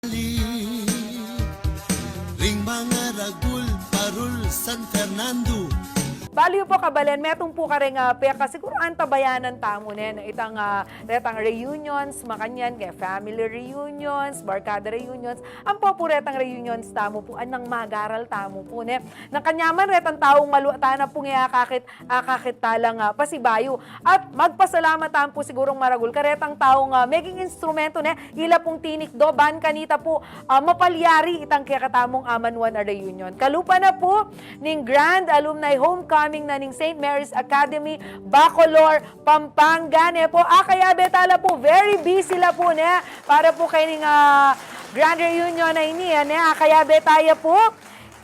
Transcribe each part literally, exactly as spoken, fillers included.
Ring mangaragul parul San Fernando. Balu yu pu, kabalen, metung pu kareng, ah, peka, siguru antabayanan tamu, ne, na itang, ah, retang reunions, makanyan, kaya family reunions, barkada reunions, ampo pu retang reunions tamu pu, anang magaral tamu pu, ne. Nang kanyaman retang taung maluatan na pu nge akakit, akakit talang, ah, pasibayu. At magpasalamat tamu pu sigurung maragul karetang taung, ah, meging instrumento, ne, ila pung tinikdo, ban kanita pu, ah, mapalyari itang kekatamung amanuan a reunion. Kalupa na pu ning Grand Alumni Homecoming na ning Saint Mary's Academy, Bacolor, Pampanga, ne pu. Akayabe tala pu, very busy la pu, ne, para pu keni ning, ah, Grand Reunion a ini, ne. Akayabe taya pu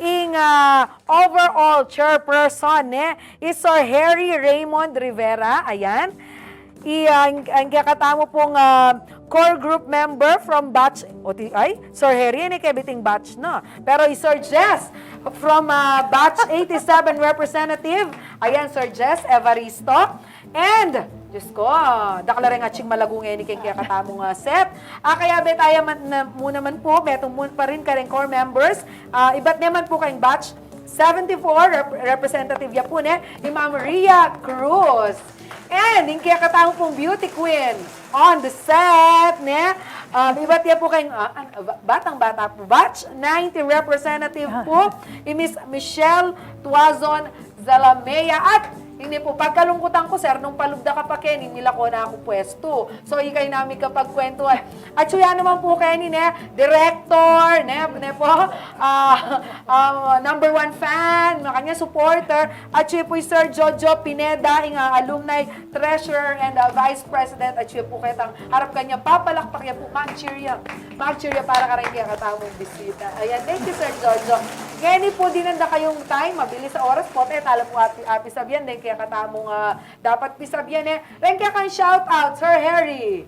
ing, ah, overall chairperson, ne, i Sir Harry Raymond Rivera, ayan. I, ah, ang, ang kekatamu pung, ah, core group member from batch, o ti, ay, Sir Harry, ini kebiting batch, no? Pero i Sir Jess from, ah, batch eighty-seven representative, ayan, Sir Jess Evaristo. And, Diyos ko, ah, dakal la reng atsing malagu ngeni keng kekatamung, ah, set. Ah, kayabe taya man, na, mu naman pu, metung mu pa rin kareng core members. Ah, ibat ne man pu keng batch seventy-four, rep-, representative ya pu, ne, i Ma'am Ria Cruz. And, ing kekatamu pung beauty queen on the set, ne. Ah, ibat ya pu keng, ah, an-, ba-, batang-bata pu, batch ninety representative pu, i Miss Michelle Tuazon Zalamea. At ini pu, pagkalungkutan ku, sir, nung palubda ka pa keni, milako na ku pwestu. So, ikay na mikapagkwentuhan. At suya naman pu keni, ne, director, ne, ne pu, ah, ah, number one fan, makanyan supporter. At suya pu i Sir Jojo Pineda, ing, ah, alumni treasurer and, ah, vice president. At suya pu ketang harap kanya, papalakpak ya pu, mag-cheer ya. Mag-cheer ya para kareng kekatamung bisita. Ayan, thank you, Sir Jojo. Ngeni pu, dinan da kayung time, mabilis a oras pu, e tala pu api, api sabian deng kekatamung, ah, dapat pisabian, e. Reng kekang shout out, Sir Harry.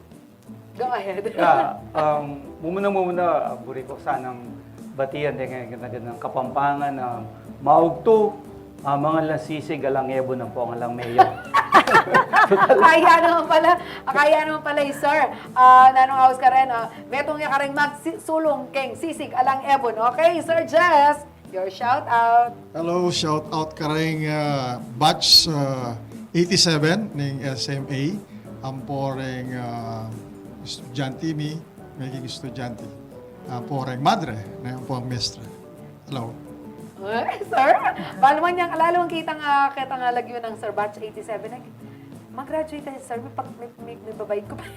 Go ahead. Ya, um, mumuna-muna, buri ku sanang batian deng kekang Kapampangan, um, maugtu, ah, mangan lang sisig alang ebun ampo ngan lang mayo. Kaya naman pala, kaya naman pala, eh, sir. Ah, nanung aus ka rin, ah, metung ya kareng magsi-, sulung keng sisig alang ebun. Okay, Sir Jess, your shout out. Hello, shout out kareng, ah, batch, ah, eighty-seven ning S M A. Ampo reng, ah, estudyante mi, meging estudyante. Ampo reng madre, ne, ampo ang mestra. Hello. Eh, sir, balu man yang, lalo ang kitang, ah, kitang, ah, lagyu nang, sir, batch eighty-seven, eh. Mag-graduate tayo, sir. May, pag, may, may, may babae ko pa.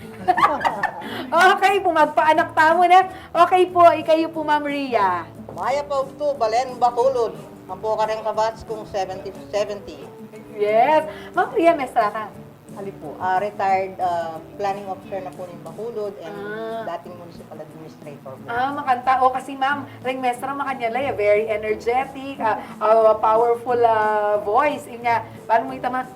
Okay pu, magpaanak tamu, ne? Okay pu, ikayu pu, Ma'am Ria. Mayap a ugtu, balen Bacolod. Ampo kareng kabatch kung seventy, seventy. Yes. Ma'am Ria, mestra ka. Ali pu. Ah, retired, ah, planning officer na pu ning Bacolod and Ah. dating municipal administrator pu. Ah, makanta. O, kasi ma'am, reng mestra makanyan la, eh, very energetic, ah, ah, powerful, ah, voice. Inya, balu mu ita, ma-,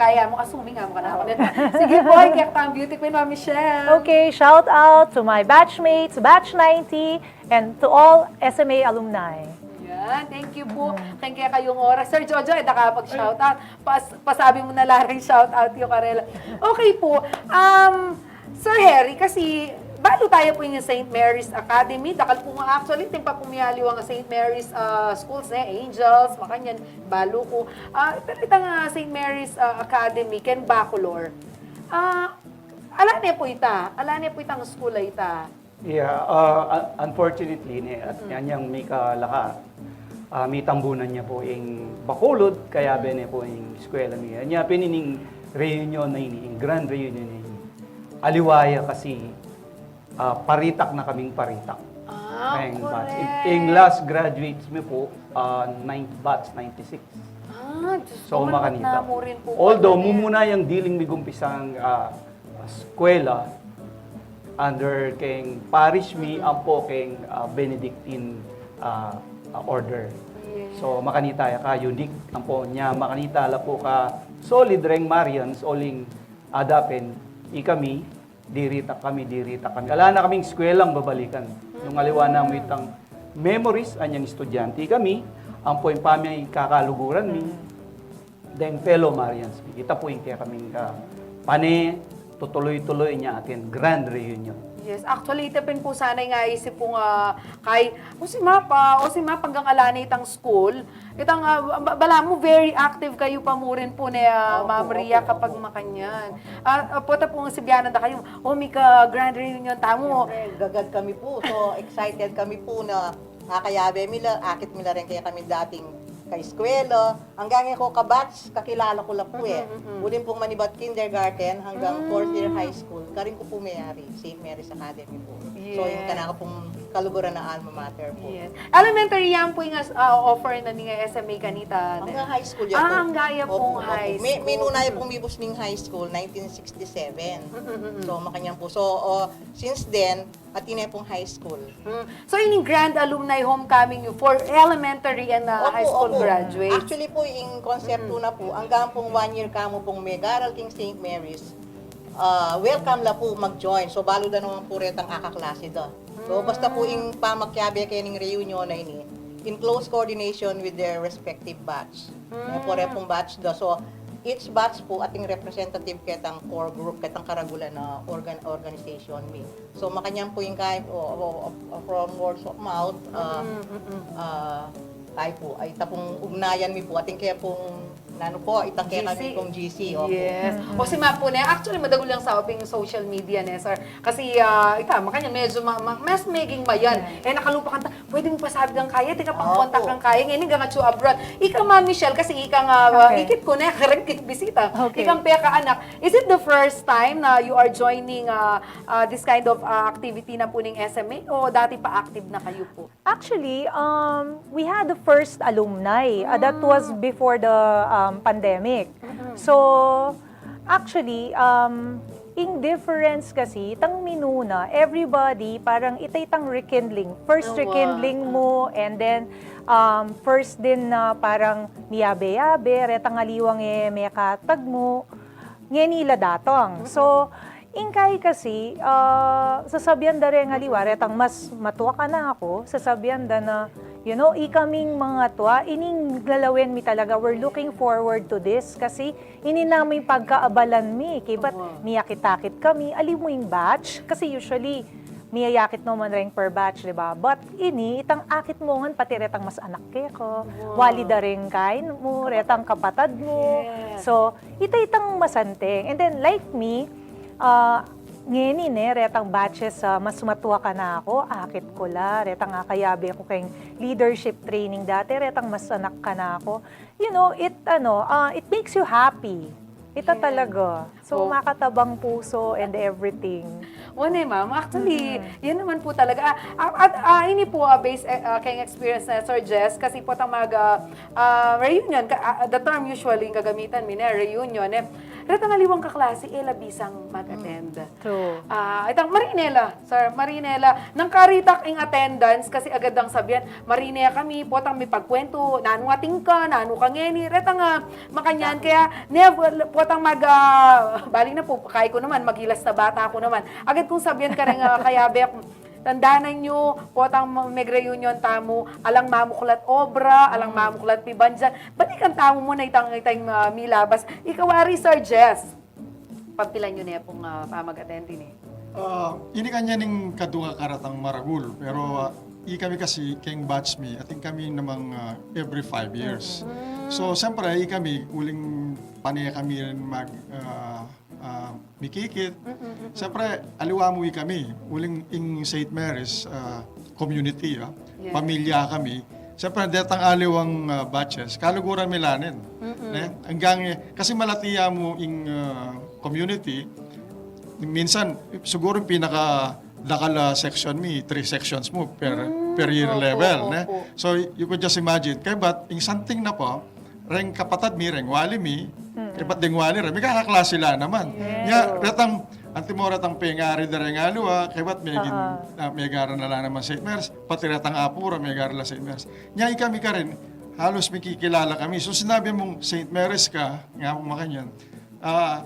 kaya mu, assuming, ah, makanyan. Sige pu, ing kekatang beauty queen, Ma'am Michelle. Okay, shout out to my batchmates, batch ninety, and to all S M A alumni. Yan, thank you pu. Keng kekayung oras. Sir Jojo, e da ka pag-shout out. Pas-, pasabi mu na la reng shout out yu karela. Okay pu. Um, Sir Harry, kasi balu taya pu ing Saint Mary's Academy. Dakal pu nga actually, atin pa pu mialiwang Saint Mary's, ah, schools, ne, Angels, makanyan, balu ku. Ah, pero itang, ah, Saint Mary's, ah, Academy, keng Bacolor. Ah, ala ne pu ita, ala ne pu itang school a ita. Yeah, uh, un-, unfortunately, ne, at yan yang mika laha, ah, mitambunan ya pu ing Bacolod, kayabe ne pu ing eskwela mi. Nya pin ining reunion na ini, ing grand reunion na ini. Aliwa ya kasi, ah, paritak na kaming paritak. Ah, Ing batch. correct. Ing last graduates mi pu, ah, ninth batch, ninety-six. Ah, Diyos So, ko, malungkot makanita. na mu rin pu Although, pala. mumuna yang diling migumpisang, ah, eskwela under keng parish mi, ampo keng, ah, Benedictine, ah, ah, order. Yes. So, makanita ya ka unique, ampo nya makanita la pu ka solid reng Marians, uling adapin, ikami, diritak kami, diritak kami. Ala na kaming eskwelang babalikan. Nung aliwa na mu itang memories, anyang estudyante kami, ampo ing pamikakaluguran mi, deng fellow Marians mi. Ita pu ing kekaming, ah, pane, tutuloy-tuloy nya atin, grand reunion. Yes, actually, ita pin pu sana ing aisip kung, ah, kay, o si Mapa, o si Mapa, anggang ala ne itang school, itang, ah, ba-, balamu very active kayu pa mu rin pu ne, ah, Opo, Ma'am Ria, opo, kapag opo. makanyan. Ah, ah, pota pung sibianan da kayu, o, mika grand reunion tamu. Siyempre, gagad kami pu. So, excited kami pu na kakayabe mi la, akit mi la rin kaya kami dating kaeskwela. Anggang e ko ka-batch, kakilala ko la pu e. Mm-mm, mm-mm. Uling pung manibat kindergarten hanggang fourth year Mm. high school, karin ku pu meyari, Saint Mary's Academy pu. So, ing Yes. kanaka pung kaluguran a alma mater pu. Yes. Elementary yan pu ing, ah, offer na ning S M A kanita, ne? Anggang high school ya Ah, pu. anggang ya Opo, pung opo. high May, school. minuna ya pung mibus ning high school, nineteen sixty-seven. Mm-mm, mm-mm. So, makanyan pu. So, oh, since then, atin ne pung high school. Mm. So, ining grand alumni homecoming yu for elementary and, ah, Opo, high school opo. graduates? Actually pu, ing konsepto Mm-mm. na pu, anggang pung one year ka mu pung megaral king Saint Mary's, ah, welcome la pu mag-join. So, balu da naman pu retang akaklase da. So, basta pu Mm. ing pamakiabe keni ning reunion a ini, in close coordination with their respective batch. Mm. Pare pung batch da. So, each batch pu ating representative ketang core group, ketang karagulan a organ-, organization mi. So, makanyan pu ing kay, o, o, o, from words of mouth, ah, Mm-mm, mm-mm. ah, kay pu, ay, ita pung ugnayan mi pu, atin kaya pung, nanu pu, itang kaya kami G C. pung G C, opo. Yes. Mm-mm. O si Mapa pu ne, actually, madagul yang saup ing social media ne, sir. Kasi, ah, ita, makanyan, medyo ma-, ma-, mas meging mayan. Yeah. E, nakalupa kanta, pwede mu pasabi kang kaya, tika pang Opo. kontak kang kaya, ngeni anggang atsu abroad. Ika, Ma'am Michelle, kasi ika nga, ah, Okay. ikit ku ne, kareng bisita. Okay. Ikang pekaanak. Is it the first time na you are joining, ah, ah, this kind of, ah, activity na pu ning S M A? O dati pa active na kayu pu? Actually, um, we had the first alumni. Uh, that was Mm. before the, um, pandemic. Mm-mm. So, actually, um, ing difference kasi, itang minuna, everybody, parang ita itang rekindling. First Oo, rekindling ah. mu, and then, um, first din na parang miyabe-yabe, retang aliwang e mekatag mu, ngeni la datang. Mm-mm. So, ing kay kasi, ah, sasabian da reng aliwa, retang mas matua kanaku, sasabian da na, you know, ikaming mangatua, ining lalawen mi talaga, we're looking forward to this kasi ini na mu ing pagkaabalan mi, kaybat Opo. miyakit-akit kami, ali mu ing batch, kasi usually, miyayakit no man reng per batch, di ba? But ini, itang akit mu ngan pati retang mas anak keka, Wow. wali da reng kain mu, retang kapatad mu. Yes. So, ita itang masanteng. And then, like me, ah, ngeni ne, retang batches, ah, mas matua kanaku, akit ku la, retang akayabe ku keng leadership training dati, retang mas anak kanaku. You know, it, ano, ah, it makes you happy. Ita Yes. talaga. So, Oh. makatabang puso and everything. Wa ne, ma'am. Actually, Mm-mm. yan naman po talaga. Ah, ah, at, ah, ini po, ah, based, eh, ah, keng experience na Sir Jess, kasi po itang mag, ah, ah, reunion, ka-, ah, the term usually gagamitan mi na reunion, eh. Retang aliwang kaklase, e la bisang mag-attend. Mm. True. Ah, itang marine la, sir, marine la. Nung karitak ing attendance, kasi agad dang sabian, marine kami, potang mipagkwentu, nanu atin ka, nanu ka ngeni, retang, ah, makanyan. Kaya, never, potang mag, ah, bali na po, kay ku naman, magilas na bata ku naman. Agad kung sabian kareng, ah, kayabe ku, tandanan yu, potang mag-reunion tamu, alang mamuklat obra, alang Mm. mamuklat pibandian. Balikan tamu mu na itang, itang, ah, milabas. Ika wari, Sir Jess. Pampilan yu ne pung, ah, pamag-attend ini. Ah, ini kanyan ing kadua karatang maragul, pero, ah, ikami kasi keng batch mi, atin kami namang, ah, every five years. Mm-mm. So, siyempre, ikami, uling pane kami rin mag, ah, ah, mikikit. Mm-mm, mm-mm. Siyempre, aliwa mu ikami, uling ing Saint Mary's, ah, community, ah, Yes. pamilya kami. Siyempre, detang aliwang, ah, batches, kaluguran mi la nin. Mm-mm. Ne? Anggang, eh, kasi malati ya mu ing, ah, community, minsan, siguro ing pinakadakal a section mi, three sections mu per, Mm, per year opo, level, ne? opo. So, you could just imagine, kaybat, ing santing na pa, reng kapatad mi, reng wali mi, Mm-mm. kaybat deng wali re, mekakaklase la naman. Yes. Nya, retang, antimo retang pengari da reng aliwa, kaybat meging, Oo. ah, megaran na la naman Saint Mary's, pati retang apu ra, megaran la Saint Mary's. Nya, ikami karin, halos mikikilala kami. So, sinabi mung Saint Mary's ka, nga mung makanyan, ah,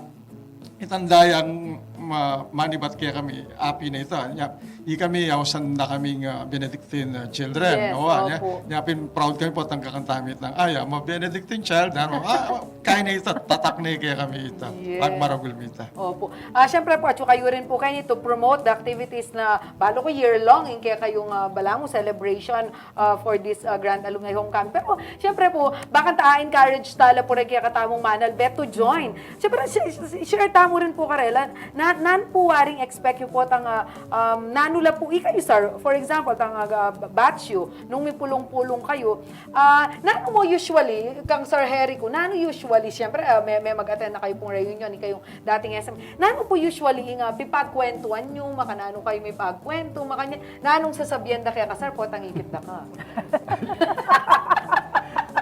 itang dayang ma-, manibat kekami, api na ita. Nya, ikami, ausan da kaming, ah, Benedictine, ah, children. Yes, owa, nya, opo. Nya pin proud kami potang kakanta mi itang, "I am a Benedictine child," ano, ah, kaya na ita, tatak na kekami ita. Yes. Pagmaragul mi ita. Opo. Ah, syempre po, atyu kayu rin po kanyan to promote the activities na balu ku year long, ing kekayung, ah, balamu celebration, ah, for this, ah, Grand Alumni Homecoming. Pero, syempre po, bakanta a-encourage tala pu reng kekatamung manalbe to join. Syempre, si-, si-, share tamu rin po karela, na, nanu pu waring expect yu potang, ah, um, nanu la pu, ikayu, sir, for example, tang, ah, batch yu, nung mipulung-pulung kayu, ah, nanu mu usually, kang Sir Harry ku, nanu usually, syempre, ah, me, me mag-attend na kayu pung reunion, ikayung dating S M. Nanu pu usually ing, ah, pipagkwentuan yu, makananu kayu mipagkwentu, makanyan, nanung sasabian da keka, sir, potang ikit da ka?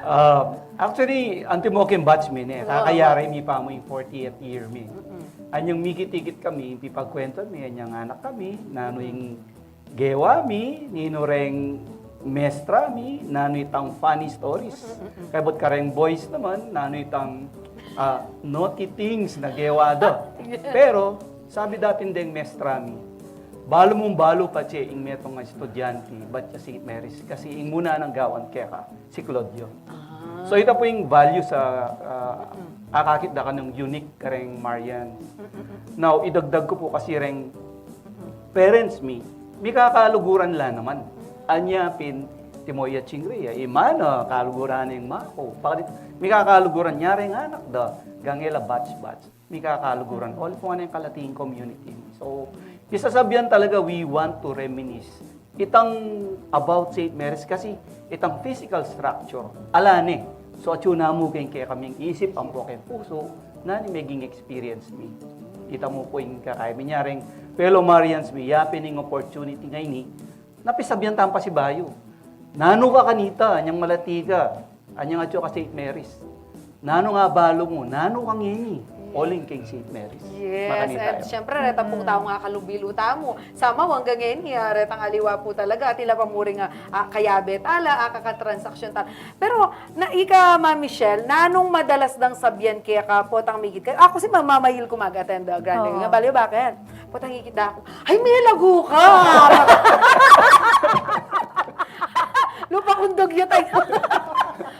Ah, actually, antimo keng batch mi ne, kakayari mi pa mu ing fortieth year mi. Mm-mm. Anyang mikit-ikit kami, pipagkwentuan mi, anyang anak kami, nanu ing gewa mi, ninu reng mestra mi, nanu itang funny stories. Mm, mm, mm. Kaybat kareng boys naman, nanu itang, ah, naughty things na gewa da. Yes. Pero, sabi da pin deng mestra mi, balu mung balu patse ing metung a estudyante, batch a Saint Mary's, kasi ing muna nang gawan keka, si Claudio. Ah. So, ita pu ing value sa, ah, mm, akakit da kanung unique kareng Marians. Mm, mm, mm. Now, idagdag ku pu kasi reng parents mi, mikakaluguran la naman. Anya pin, timoya chingri ya, i ma na, kaluguran ing ma ku. Bakit? Mikakaluguran ya reng anak da, gangela batch-batch. Mikakaluguran. All pu ngan ing kalating community. So, pisasabian talaga, we want to reminisce itang about Saint Mary's kasi itang physical structure, ala ne. So, atyu na mu keng kekaming isip, ampo keng pusu, nanu ing meging experience mi. Ita mu pu ing kakaya mi nya reng fellow Marians mi, yapin ing opportunity ngeni, na pisabian tang pasibayu. Nanu ka kanita, anyang malati ka, anyang atyu ka Saint Mary's. Nanu ing abalu mu, nanu ka ngeni, uling keng Saint Mary's. Yes, makanita and ya. Syempre, reta pung tau nga kalubilu tamu. Sama, hanggang ngeni, ah, retang aliwa pu talaga, at ila pa mu ring, ah, ah, kayabe tala, ah, kakatransaksyon tala. Pero, na, ika, Ma'am Michelle, nanung madalas dang sabian keka potang migit kayu? Aku si Mama, mahilig ku mag-attend, ah, Grand League. Oo. Nga, bali, bakit? Potang ikit da ku, "Ay, melagu ka!" Lupa kung dugyo tayo.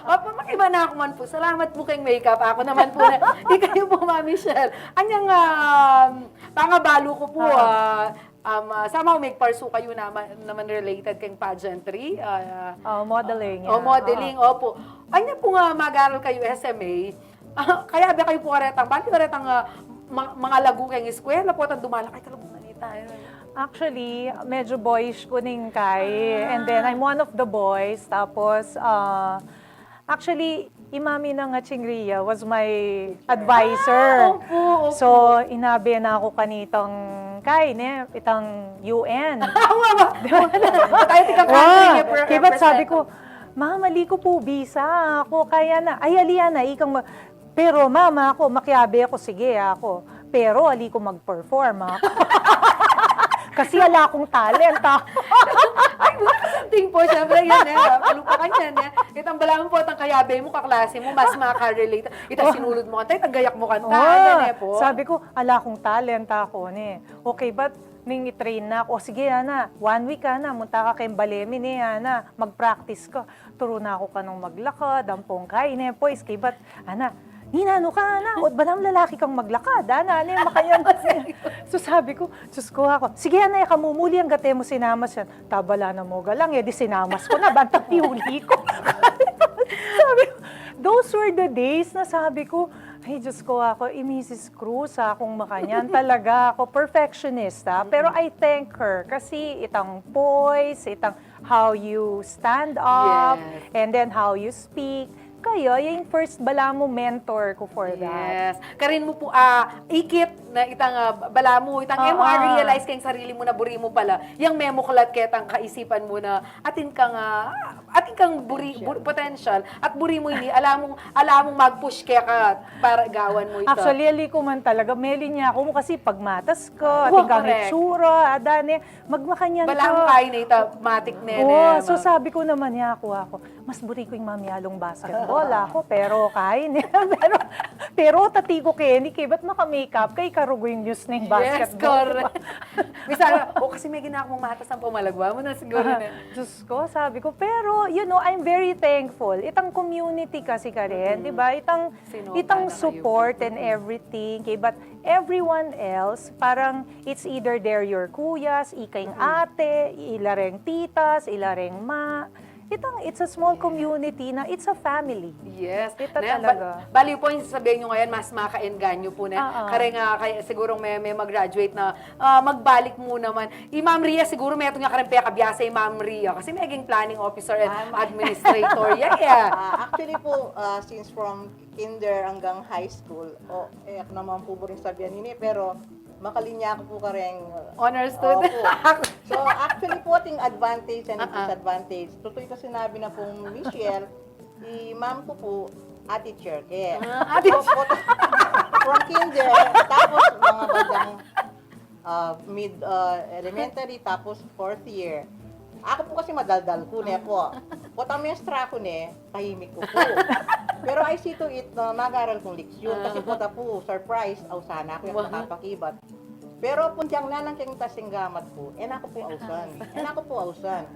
Opo, makiba na aku man pu. Salamat pu keng makeup. Aku naman pu na. Ikayu pu, Ma'am Michelle. Anyang, um, pangabalu ku pu, ah, um, ah, somehow migparsu kayu naman, naman related keng pageantry. Ah, oh, modeling, oh, yeah, modeling, opo. Anya pu nga mag-aral kayu S M A, ah, kayabe kayu pu karetang, bali karetang, ah, ma-, mangalagu keng eskwela, potang dumala kayu talaga manita, eh. Actually, medyo boyish ku ning kai. And then, I'm one of the boys. Tapos, ah, actually, i mami nang a chingri ya was my advisor. Ah, opo, opo. So, inabe na ku kanitang kai, ne, itang U N. Tayo tika country niya, pre-, kaya ba't sabi ku, "Mama, ali ku pu bisa, aku kaya na." "Ay, ali na, ikang ma-," Pero, mama, aku, makiabe aku, sige, aku. Pero, ali ku mag-perform, aku. Kasi ala kung talent, ah. Ay, bukas something po, syempre, yan, eh. Malupa ka niyan, eh. Itang balamu potang kayabe mu, kaklase mu, mas makarelate. Ita sinulud mu kanta, ita gayak mu kanta, oh, yan, eh, po. Sabi ku, ala kung talent, aku, ne. Okay, but ning i-train na aku, o sige, ana, one week, ana, munta ka keng bale mi, ne, ana, mag-practice ka. Turu na aku kanung maglakad, ampong kai, ne, pois, kaybat, ana, ninanu ka, ana, o, balamu lalaki kang maglakad, ana, ne, makanyan. So, sabi ku, Diyos ku, aku, sige, ana, e ka mumuli anggat e mu sinamas yan. Tabala na mu galang, e di sinamas ku na, bantang iuli ku. Sabi ku, those were the days na sabi ku, ay, Diyos ku, aku, i Missus Cruz, akung makanyan, talaga, aku, perfectionist, ha? Pero I thank her, kasi itang poise, itang how you stand up, yes, and then how you speak. Kaya, yung first balamu mentor ku for that. Yes. Karin mu pu, ah, ikit na itang, ah, balamu, itang, ah, e mu, ah, realize keng sarili mu na buri mu pala, yang memuklat ketang kaisipan mu na atin kang, ah, atin kang buri, potential. Bur-, potential, at buri mu ini, ala mung, ala mung mag-push keka para gawan mu ita. Actually, ali ku man talaga, meli niya aku mu kasi pagmatas ka, atin kang itsura, adan e, magmakanyan ka. Balamu kain na ita, matik ne, ne, so, sabi ku naman niya aku, aku, Mas buri ku ing mamialung basketball, ako, pero kain, pero, pero tati ku keni, ke, ba't maka-makeup ka, ikarugu ing news ning basketball, di ba? Yes, correct. Misan, o kasi may ginagawa mong matas ang pumalagwa mo na siguro na. Diyos ko, sabi ko, pero, you know, I'm very thankful. Itang community kasi, Karen, di ba? Itang, Sino itang para kayo? Support and everything, okay? But everyone else, parang it's either they're your kuyas, ika ing ate, ila reng titas, ila reng ma. Itang, it's a small community na it's a family. Yes. Kita Na, talaga. Ba, baliw po yung sasabihin nyo ngayon, mas makaengganyo po na. Oo. Kare nga, kaya siguro may, may mag-graduate na, ah, magbalik mo naman. I Ma'am Ria, siguro may itong nga karen pekabiasa i Ma'am Ria. Kasi may naging planning officer and Ah, ma- administrator yan, eh. Ah, actually po, ah, since from kinder hanggang high school, o, eh, ako naman po buring sabihan ini, pero makalinya ako po kareng Honor student. Opo. So, actually po, ating advantage and Ah, ah. disadvantage. Tutuy ko sinabi na pong Michelle, i ma'am ko po, art teacher ke. Ah, art teacher. So, po, from kinder, tapos mga bandang ah, mid ah, elementary, tapos fourth year. Ako po kasi madaldal ko, ne po. Potang mestra ko, ne, tahimik ko po. Pero I see to it na mag-aral kong leksyon. Kasi po, ta po, surprise, ausan na ako yung Wow. nakapakibat. Pero pun diyang nanang keng tasing gamat ko, e na ku pu ausan. E na ku pu ausan.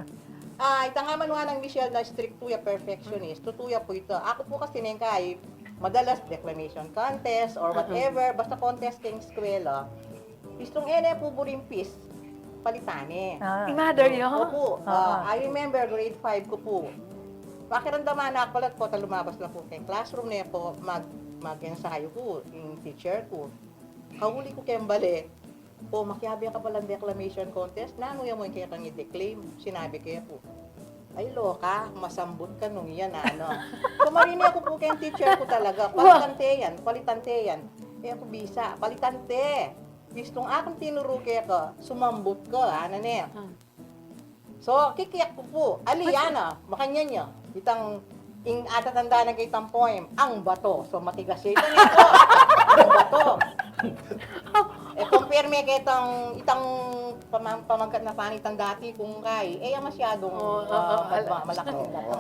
Ah, ita nga man wa nang Michelle na strict pu ya, perfectionist, tutu ya pu ita. Aku pu kasi neng kai, madalas declamation contest or whatever, basta contest keng eskwela. Istung e ne pu buring piece, palitan ne. Ah. I mother yun? Opu, Ah. ah, I remember grade five ku pu. Pakiramdaman na ku pala ku, pota lumabas na ku keng classroom ne pu, mag, mag-ensayo ku, ing teacher ku. Kauli ku keng bale, "O, makiabe ka palang declamation contest, nanu ya mu ing kekang i-declaim?" Sinabi ke pu, "Ay, loka, masambut ka nung yan, ano." So, marine ku pu keng teacher ku talaga, "Palitan te yan, palitan te yan." E ku bisa, "Palitan te. Istung akung tinuru keka, sumambut ka," ana ne. So, kikiak ku pu. Ali, ana, makanyan ya. Itang, ing atatandanan ke itang poem, Ang Bato. So, matigas ya. Itang ito, Ang Bato. E, compare me ke itang, itang pamang-, pamangkat na pani itang dati kung kai. E, ya masyadong, Oo, ah, oo, ma-, malakas ing bato.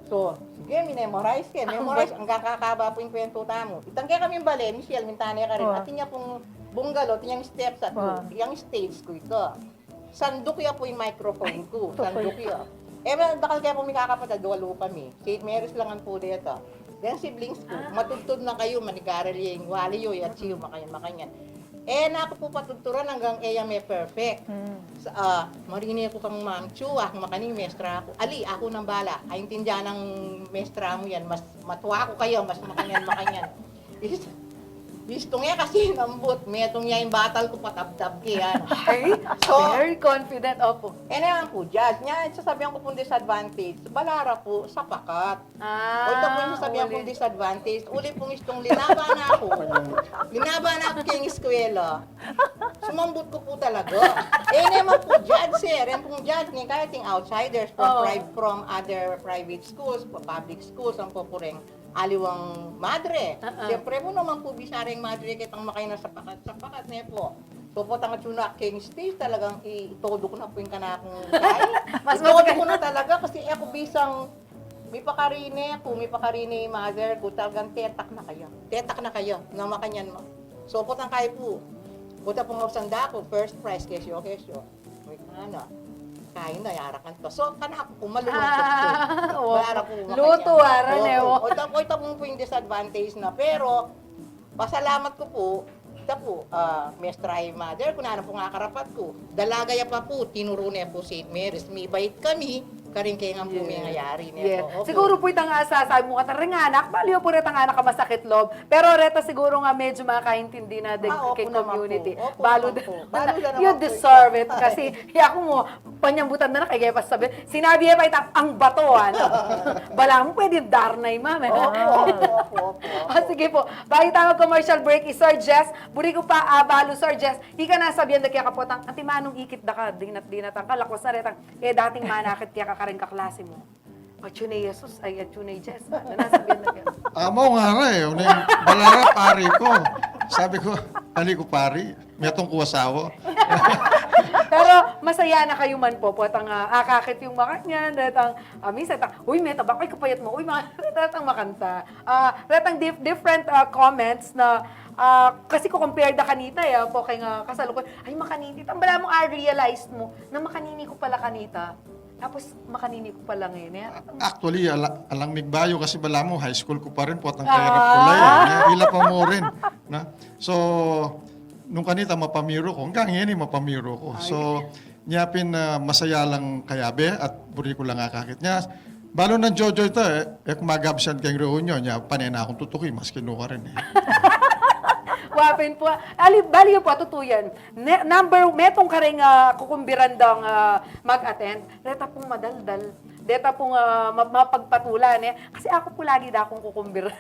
So, sige, minemorize ke. Memorize, ang kakakaba pu ing kwentu tamu. Itang kekaming bale, Michelle, minta ne karin. Oo. Atin ya pung bungalow, atin yang steps at Oo. yang stage ku ito. Sanduk ya pu ing microphone ku. Sanduk ya. E, well, dakal kaya pu mi kakapatad, walu kami. Saint Mary's lang ang pu deta. Then siblings ku, matudtud na kayu, manigaral ya ing wali yu, ya siyu, makanyan, makanyan. E na ku pu patudturan anggang e ya me-perfect. Sa, ah, marine ku kang Ma'am Chu, aku makaning mestra ku. Ali, aku nang bala. Aintindian nang mestra mu yan, mas matua ku kaya, mas makanyan, makanyan. Is-, istung e kasi nambut, metung ya ing batal ku, patabtab ke yan. Ay, So, very confident. Opo. E na yan pu, judge. Nya, sasabian ku pung disadvantage, bala ra pu, sapakat. Ah, O, ita pu ing sasabian uli. Kung disadvantage, uli pung istung linaban na ku. Linaban na ku keng eskwela. Sumambut ku pu talaga. E, ne man pu judge, sir. Yan pung judge, ne, kahit ing outsiders from, Oo. pri-, from other private schools, pu-, public schools, ang pupureng aliwang madre. Ah, ah. Siyempre pu naman pu, bisa reng madre ketang makain na sapakat-sapakat, ne pu. So, potang atsu na keng stage, talagang i-, itodo ku na pu ing kanakung kai. Mas Itodo masagal. Ku na talaga kasi e ku bisang mipakarine ku, mipakarine ing mother ku, talagang tetak na kaya. Tetak na kaya, nga makanyan ma. So, potang kai pu. Pota pung ausan da ku, first prize, kesyo, kesyo. Uy, ano, kain na, yarakan pa. So, kanaku pu, malulungkot pu. Ah, oo. Bara pu, Luto, makanyan. ara, ne, Oo. o. O, ita pu, ita pu ing disadvantage na. Pero, pasalamat ku pu, ita pu, ah, mestra i mother ku, nanu pu ing akarapat ku. Dalaga ya pa pu, tinuru ne pu Saint Mary's. Mibait kami, karin ke ngan pu mengayari ne Yes. pu. Opo. Siguro pu itang, ah, sasabi mu kata reng anak, bali pu retang anak a masakit loob. Pero reta siguro nga medyo makaintindi na din Ah, opo keng naman community. Pu. Opo Balu naman da-, pu. Balu da you naman pu. Deserve it. Kasi, ya ku mu, panyambutan na na kaya pa sabi, sinabi ya pa itang, "Ang Bato," ano. Bala mu, pwede yung Darna, ma'am. Eh. Opo, opo, opo, opo. Ah, sige po. Bago tayo mag-commercial break, i Sir Jess, buri ku pa, ah, balu, Sir Jess, ika na sabian da kaya kapotang, "Ati Manong, ikit da ka, dinat-dinat ang kalakwas na retang, eh, dating manakit kaya kakareng kaklase mu." Atsu ne Jesus, ay, atsu ne Jess. Ano na sabian da kaya? Amo nga ra e, uling balara pari ku. Sabi ku, "Ali ku pari, metung ku asawa." Pero masaya na kayu man pu, potang, ah, akakit yung makanyan, retang, ah, minsan, retang, "Uy, meta ba, uy, kapayat mu, uy," mga retang makanta. Ah, retang dif-, different, ah, comments na, ah, kasi ku compare da kanita, eh, pu, kaya nga kasalukuyan, "Ay, makanini." Tang balamu, ah, realize mu na makanini ku pala kanita. Tapos, makanini ku pala ngeni, eh. Actually, ala-, alang migbayu kasi balamu, high school ku pa rin, potang kayarap ku la, eh. Ah. Nya, ila pa mu rin, no? So, nung kanita mapamiru ku, anggang ngeni mapamiru ku. Ay. So, nya pin, ah, masaya lang kayabe at buri ku lang akakit. Nya, balu nang Jojo ita, eh, e ku mag-absent keng reunion, nya pane na kung tutuki, maski nukarin, eh. Wa pin pu. Ali, bali yu pu, tutu yan. Ne-, number, metung kareng, ah, kukumbiran dang, ah, mag-attend. Reta pung madaldal. Deta pung, ah, ma-, mapagpatulan, eh. Kasi aku pu lagi da kung kukumbir.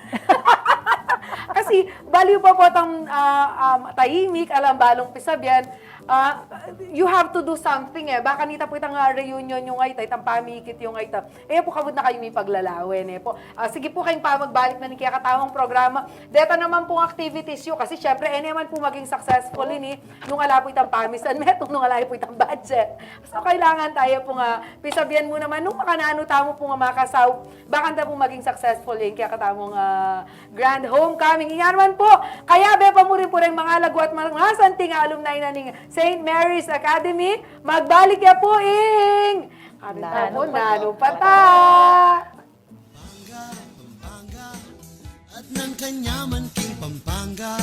Kasi, bali yu pa potang, ah, um, tahimik, alang balung pisabian, ah, you have to do something, eh. Baka nita pu itang, ah, reunion yu ngayta, itang pamikit yu ngayta. E pu kabud na kayu mipaglalawen, e pu. Ah, sige pu, keng pamagbalik na ning kekatamung programa. Deta naman pung activities yu, kasi syempre, e naman pu maging successful ini nung ala pu itang pamisan metung, nung ala pu itang budget. So, kailangan taya pung, ah, pisabian mu naman nung makananu tamu pung makasaup. Bakanta pung maging successful ini kekatamung, ah, grand homecoming. Inya naman pu, kayabe pa mu rin pu reng mangalagu at mangasanting alumni na ning Saint Mary's Academy. Magbalik ya pu ing Karin Nanu tamu, pa nanu ta? Pa ta? Pampanga, Pampanga, at nang kanyaman king Pampanga.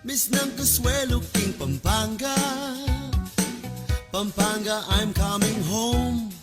Miss nang kasuelo king Pampanga. Pampanga, I'm coming home.